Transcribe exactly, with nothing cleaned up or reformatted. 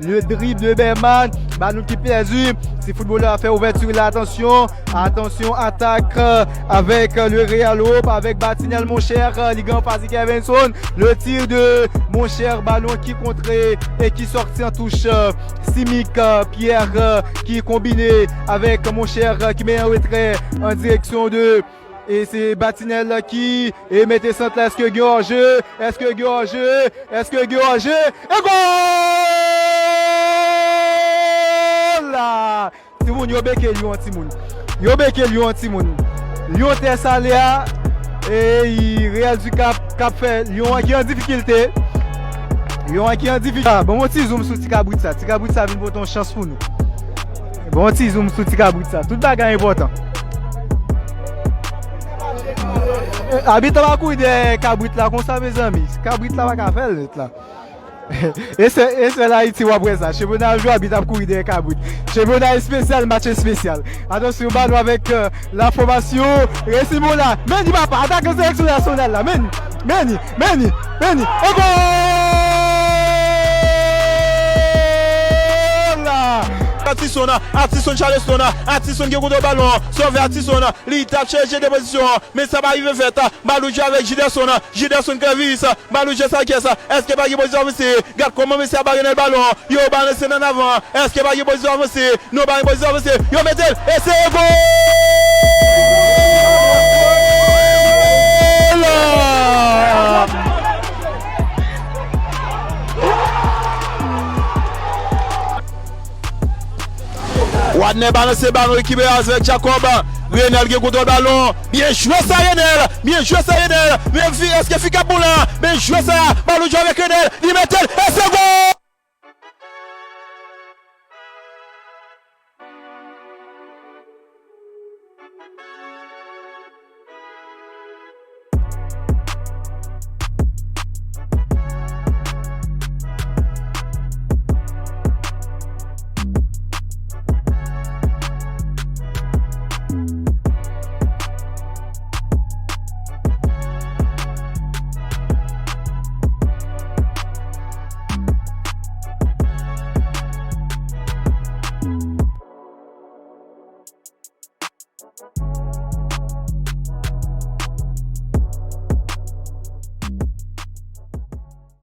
Le dribble de Berman. Balon ki pèdi. Si foutbolè a fè ouvèti la, atansyon. Atansyon, atak, euh, avèk, euh, le Real Hope, avèk Batinèl, monchè, euh, li gen anfas li Kevinson. Le tir de, monchè, balon ki kontre e ki sòti an touch, euh, Simic, euh, Pierre, euh, ki konbine avèk, monchè, euh, ki men an retrè an direksyon de, e se Batinèl ki, e mete sant la, èske gen hors-jeu? Èske gen hors-jeu? Èske gen hors-jeu? E gòl! Timoun, yo beke Lyon an, timoun. Yo beke Lyon an, timoun. Lyon tè sale a, e Real du Cap k ap fè Lyon an ki an difikilte. Lyon an ki an difikilte. Ah, bon, yon ti zoom sou ti kabrit sa. Ti kabrit sa vin pote yon chans pou nou. Bon, yon ti zoom sou ti kabrit sa. Tout bagay enpòtan. Abit la pa kouri dèyè kabrit la konsa, mezanmi. Kabrit la pa ka fè l nèt la. E se, e se la Ayiti w ap wè sa. Championnat jwe abit ap kouri dèyè kabrit. Championnat espesyal, match espesyal. Atansyon, balon avèk, euh, la fòmasyon. Resi Mola. Mendy papa, atakan seleksyon nasyonal la. Mendy, Mendy, Mendy, Mendy. E gòl! Atison, Atison, Charleston, Atison gen kontwòl balon. Sove Atison, li t ap chèche de pozisyon, men sa pa rive fèt. Balon jwe avèk Jiderson, Jiderson Clevis. Balon jwe sa kès. Èske pa gen pozisyon avanse? Gad kòman mesye a bare nan balon. Yo balanse nan avan. Èske pa gen pozisyon avanse? Non, pa gen pozisyon avanse. Yo mete l. E se gòl! Wadner balanse balon, rekipere avèk Jacob. Renel gen kontwòl balon. Byen jwe sa, Renel. Byen jwe sa, Renel. Men fi, èske fi k ap bon la? Byen jwe sa. Balon jwe avèk Renel. Li mete l. E se gòl!